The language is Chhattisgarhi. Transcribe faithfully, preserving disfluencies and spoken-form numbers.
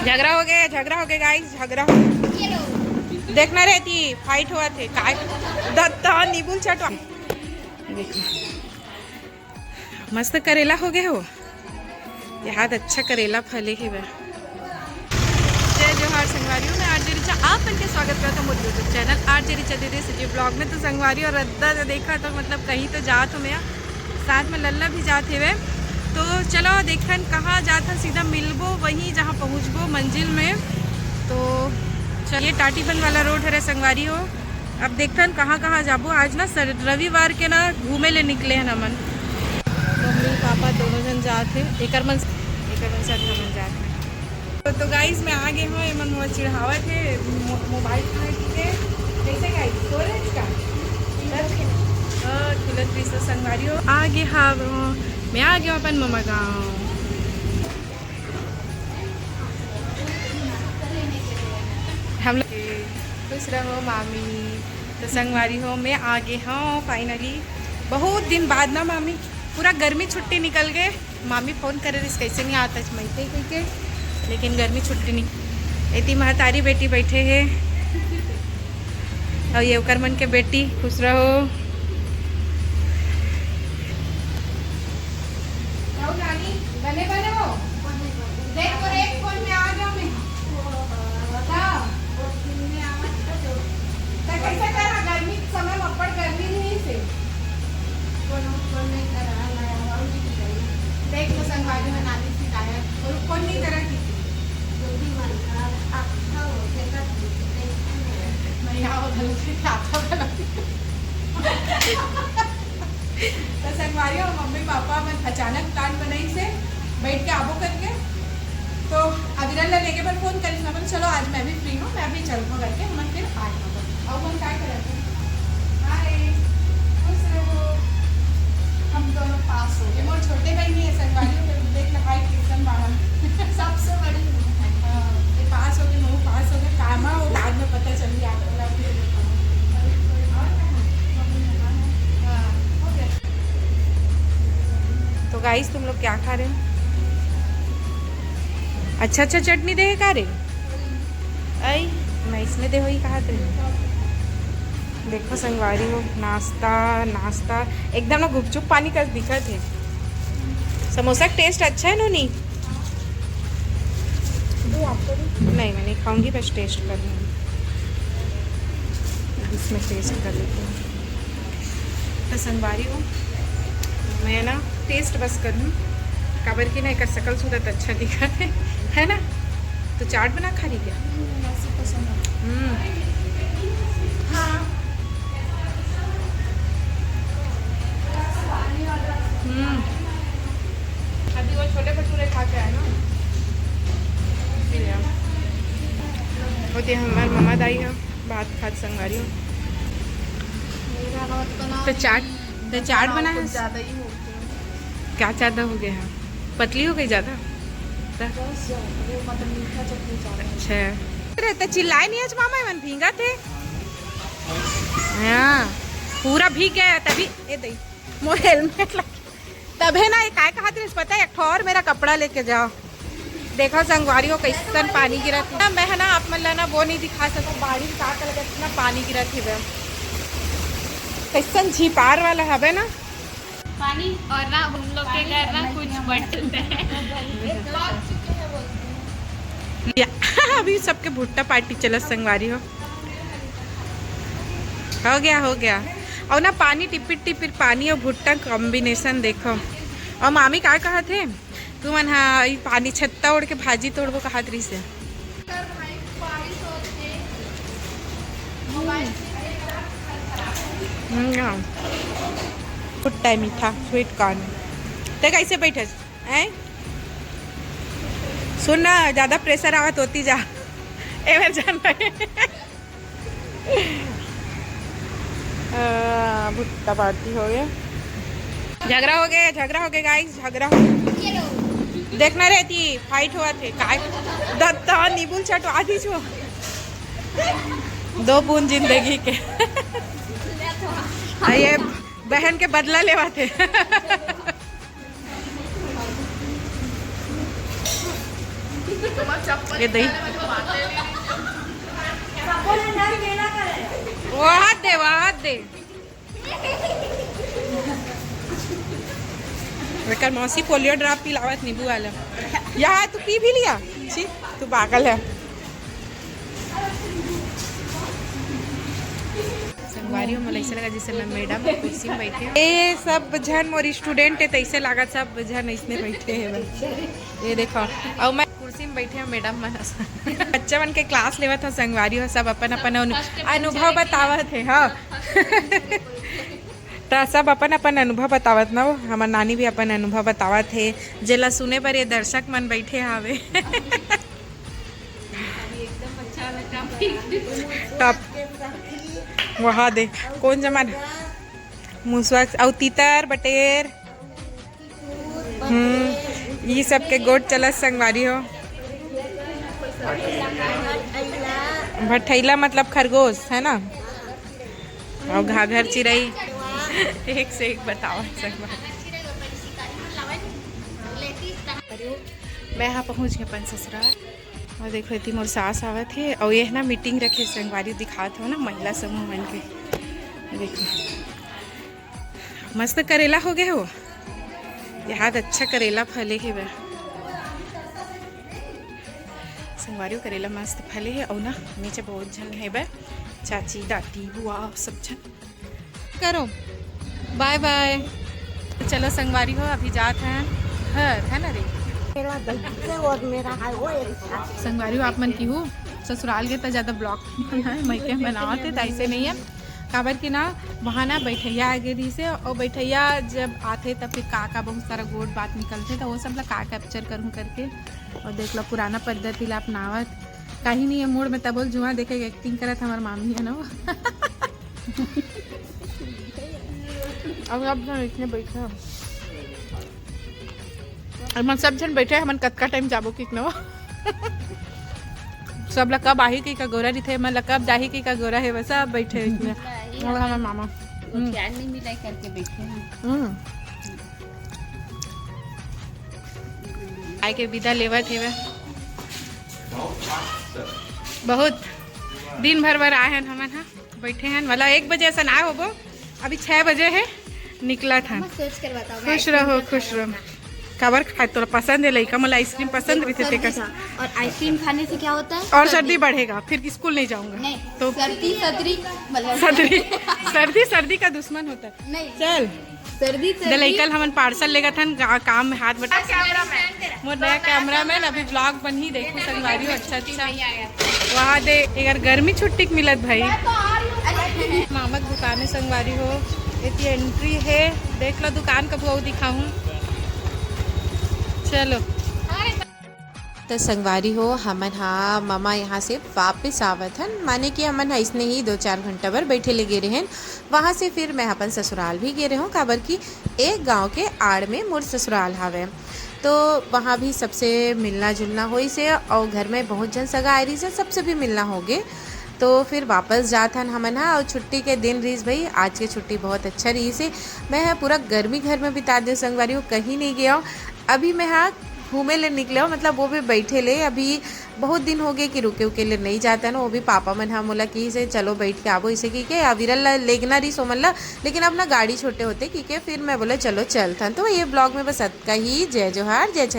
झगड़ा हो गया, झगड़ा हो गया गाइस, झगड़ा हो। देखना रहती, फाइट हुआ थे काय। दत्ता नीबुल चटवा। देखो, मस्त करेला हो गए हो। ये हाथ अच्छा करेला फले हे बा। जय जोहार संगवारी हो, मैं आरजे रिचा, आप मन के स्वागत करता हूँ मोर YouTube चैनल आरजे रिचा दीदी सीजी ब्लॉग में। तो संगवारी हो, रद्दा जो देखा तो मतलब कहीं तो जात हो मैं, साथ में लल्ला भी जात हेवे। तो चलो देखन कहाँ जात हन, सीधा मिलबो वहीं जहाँ पहुँचबो मंजिल में। तो चलिए, टाटीबंद वाला रोड हरे संगवारी हो। अब देखथन कहाँ कहाँ जाबो। आज ना सर, रविवार के ना घूमे ले निकले हन हमन। मम्मी पापा दोनों जन जात हे, एकर मन, एकर मन साथ हमन जात हे। तो, तो गाइस, मैं आ गए हूँ, एमन मोर चिढ़ावत हे, मो-, मोबाइल कहाँ हे? कैसे गाइस, स्टोरेज का? ओ, खिलत रहिस संगवारी हो, आ गे हाव, मैं आ गया अपन ममा गाँव। हम लोग खुश रहो मामी। तो संगवारी हो, मैं आ गए हूँ फाइनली, बहुत दिन बाद ना मामी। पूरा गर्मी छुट्टी निकल गए, मामी फोन करे रहिस, कैसे नहीं आता मैं कह के, लेकिन गर्मी छुट्टी नहीं। एती महतारी बेटी बैठे हे, और ये ओकर मन के बेटी, खुश रहो। आओ नानी, बने बने हो। देख तो रे, एक फोन में आ जाओ मैं। बता। तो कैसे करा? गर्मी के समय में अब्बड़ गर्मी नहीं से। देख तो संगवारी में नानी शिकायत। और फोन नहीं करा की? नहीं आओ, तो संगवारी हो, मम्मी पापा मन अचानक प्लान बनाई से बैठ के आबो करके, तो अविरल ला लेके बर फोन करिस, मैं बोले, "चलो, आज मैं भी फ्री हूँ, मैं भी चलूँ," करके हमन फिर आए। अब हम काय करत हन? हाय, खुश रहो। हम दोनों पास हो गए। मोर छोटे बहिनी है संगवारी हो, देख ला, हाय, किशन बाहर। सबसे बड़ी हूँ। हाँ, ये पास हो गए, मैं पास हो गए, कामा वो बाद में पता चली आप लोग। हाँ, हो गया। तो गाइस, तुम लोग क्या खा रहे हो? अच्छा अच्छा चटनी दे का रे? आई, मैं इसमें दे होई कहा थे। देखो संगवारी हो, नाश्ता, नाश्ता एकदम ना गुपचुप पानी का दिखत है। समोसा का टेस्ट अच्छा है नोनी? नहीं, मैं नहीं खाऊंगी, बस टेस्ट कर लूँगी। इसमें टेस्ट कर लेती हूँ। तो संगवारी हो, मैं ना टेस्ट बस कर लूँ, काबर कि ना एकर शकल सूरत अच्छा दिखत है, है ना? तो चाट बना खा रही क्या? हम्म, ऐसे पसंद है। हम्म। हाँ। हम्म। अभी वो छोले भटूरे खा के आए ना, इसलिए। वो तो हमार ममा दाई है, भात खात संगवारी हो। मेरा हाथ बना तो चाट, तो चाट हाँ, बना कुछ है। ज़्यादा ही हो गया। क्या ज़्यादा हो गया है? पतली हो गई ज़्यादा? तो बस ज़्यादा, वो मतलब मीठा चटनी ज़्यादा है। अच्छा। अरे, तो चिल्लाए नहीं आज मामा, मन भींगा थे। हाँ, पूरा भीग गया है तभी। ए दई, मोर हेलमेट लग, तभे ना, ये काय कहा थे, पता है, एक ठो और मेरा कपड़ा लेके जाओ। देखो संगवारी हो, कैसन पानी गिरत हे। मैं है ना, आप मन ला ना वो नहीं दिखा सकता, बाड़ी में का लगा इतना पानी गिरत हे। कैसन झिपार वाला हवे ना पानी। और ना हम लोग के घर ना कुछ बटते हैं। या, अभी सबके भुट्टा पार्टी चलत संगवारी हो। हो गया, हो गया। और ना पानी टिपिर टिपिर पानी और भुट्टा कॉम्बिनेशन देखो। और मामी का कहा थे, तुमन हा ई पानी छत्ता ओढ़ के भाजी तोड़बो कहत रहिस हे। हम्म, हाँ। भुट्टा मीठा, स्वीट कॉर्न। ते कैसे बैठस? हैं? सुन ना, ज्यादा प्रेशर आवत होती जा। एवर जान रहे। आ, भुट्टा पार्टी हो गया। झगड़ा हो गया, झगड़ा हो गया गाइस, झगड़ा हो गया। देखना रहती, फाइट हुआ थे, काय दत्ता नीबुल चटवा दी छो। दो बूंद जिंदगी के। आ, ये बहन के बदला लेवा थे। ये दही। वो हाथ दे, वो हाथ दे। एकर मौसी पोलियो ड्रॉप पिलावत, नींबू वाला। यहाँ तू पी भी लिया। छी, तू पागल है। संगवारी हो, मोला ऐसे लगा जैसे मैं मैडम कुर्सी में बैठे हूँ। ए सब झन मोर स्टूडेंट है, तो ऐसे लगा सब झन इसने बैठे हैं बस। ये देखो, और मैं कुर्सी में बैठे हूँ, मैडम मन। बच्चा मन के क्लास लेवत हो संगवारी हो, सब अपन अपन अनु-, अनुभव बतावत है। हाँ। त सब अपन अपन अनुभव बतावत ना, वो हमर नानी भी अपन अनुभव बतावत हे, जेला सुने बर ये दर्शक मन बैठे हावे। टॉप। वहाँ देख, कौन जमा, मुसवा अउ तीतर बटेर। हम्म, ई सब के गोठ चलत संगवारी हो। भठैला मतलब खरगोश है ना, और घाघर चिरई। एक से एक बताओ संगवारी। मैं यहाँ पहुँच गए अपन ससुराल। और देखो, इतनी मोर सास आवत है और ये है ना मीटिंग रखे संगवारी, दिखात हो ना महिला समूह मन के। देखो, मस्त करेला हो गए हो, यहाँ अच्छा करेला फले हे बे। संगवारी हो, करेला मस्त फले हे, और ना नीचे बहुत झन हे बे, चाची, दादी, बुआ, सब झन। करो, बाय बाय। चलो संगवारी हो, अभी जात हैं घर, है ना रे? मेरा दही और मेरा है वो एक। संगवारी हो, आप मन की हूँ ससुराल के तो ज़्यादा ब्लॉग बनाए, मैं के बनावत है, तो ऐसे नहीं है। काबर कि ना, वहाँ ना बैठैया आगे रहिस हे, और बैठैया जब आथे, तब फिर का का बहुत सारा गोठ बात निकलथे, तो वो सब ला का कैप्चर करूँ करके। और देख लो, पुराना पद्धति ला अपनावत, कहीं नहीं है मूड में, तब बोल जुआ देखे एक्टिंग करत हमार मामी है ना वो। अब आप जन इसने बैठे हैं। हमन सब झन बैठे, हमन कतका टाइम जाबो कि न। सब ला कब आही कि का गोरा रहिथे, हमन ला कब जाही कि का गोरा हे, बस सब बैठे इसमें। और हमार मामा। हम्म। प्यार नहीं मिला करके बैठे हैं। हम्म। आए के विदा लेवत हे। बहुत दिन भर बर आए हैं हमन, हाँ। बैठे हैं, मतलब एक बजे ऐसा ना होबो, अभी छः बजे है, निकलत हन। मस्त सोच कर बताओ, मैं खुश आइसक्रीम रहो, का खुश खाना रहो। खाना। काबर खाए तोला पसंद है, लइका मन ला आइसक्रीम पसंद रहिथे, सर्दी तेकर। था, और आइसक्रीम खाने से क्या होता है? और सर्दी। सर्दी बढ़ेगा, फिर स्कूल नहीं जाऊंगा। नहीं, तो सर्दी, सर्दी, मतलब सर्दी, सर्दी सर्दी का दुश्मन होता है। नहीं। चल। सर्दी, दे सर्दी। लइका ल हमन पार्सल लेगत हन, का-, काम में हाथ बटा। मोर नया कैमरामैन अभी ब्लॉग बनही, देखो संगवारी हो, अच्छा, अच्छा। वहाँ दे, एकर गर्मी छुट्टी के मिलत भाई। मामा के दुकान है संगवारी हो, एती एंट्री है, देख लो दुकान कभू अउ दिखाहूँ। चलो। त संगवारी हो, हमन हा ममा यहाँ से वापस आवत हन, माने कि हमन हा इसने ही दो चार घंटा बर बैठे ले गे रहेन। वहाँ से फिर मैं अपन ससुराल भी गे रहेंव, काबर कि एक गांव के आड़ में मोर ससुराल हावय। तो वहाँ भी सबसे मिलना जुलना होइस हे और घर में बहुत झन सगा आए रहिस हे, सबसे भी मिलना होगे। तो फिर वापस जात हन हमन हा, और छुट्टी के दिन रहिस भाई, आज के छुट्टी बहुत अच्छा रहिस हे। मैं हा पूरा गर्मी घर में बिता देव संगवारी हो, कहीं नहीं गया हूँ। अभी मैं हा घूमे ले निकले हूँ, मतलब वो भी बैठे ले। अभी बहुत दिन हो गए कि रुके उके ले नहीं जाता ना, वो भी पापा मन हा मोला किहिस हे चलो बैठ के आबो, इसे कहिके अविरल ला लेगना रहिस ओमन ला, लेकिन अब ना गाड़ी छोटे होते कहिके फिर मैं बोले चलो चलथन। तो ये ब्लॉग में बस अतका ही। जय जोहार, जय छत्तीसगढ़।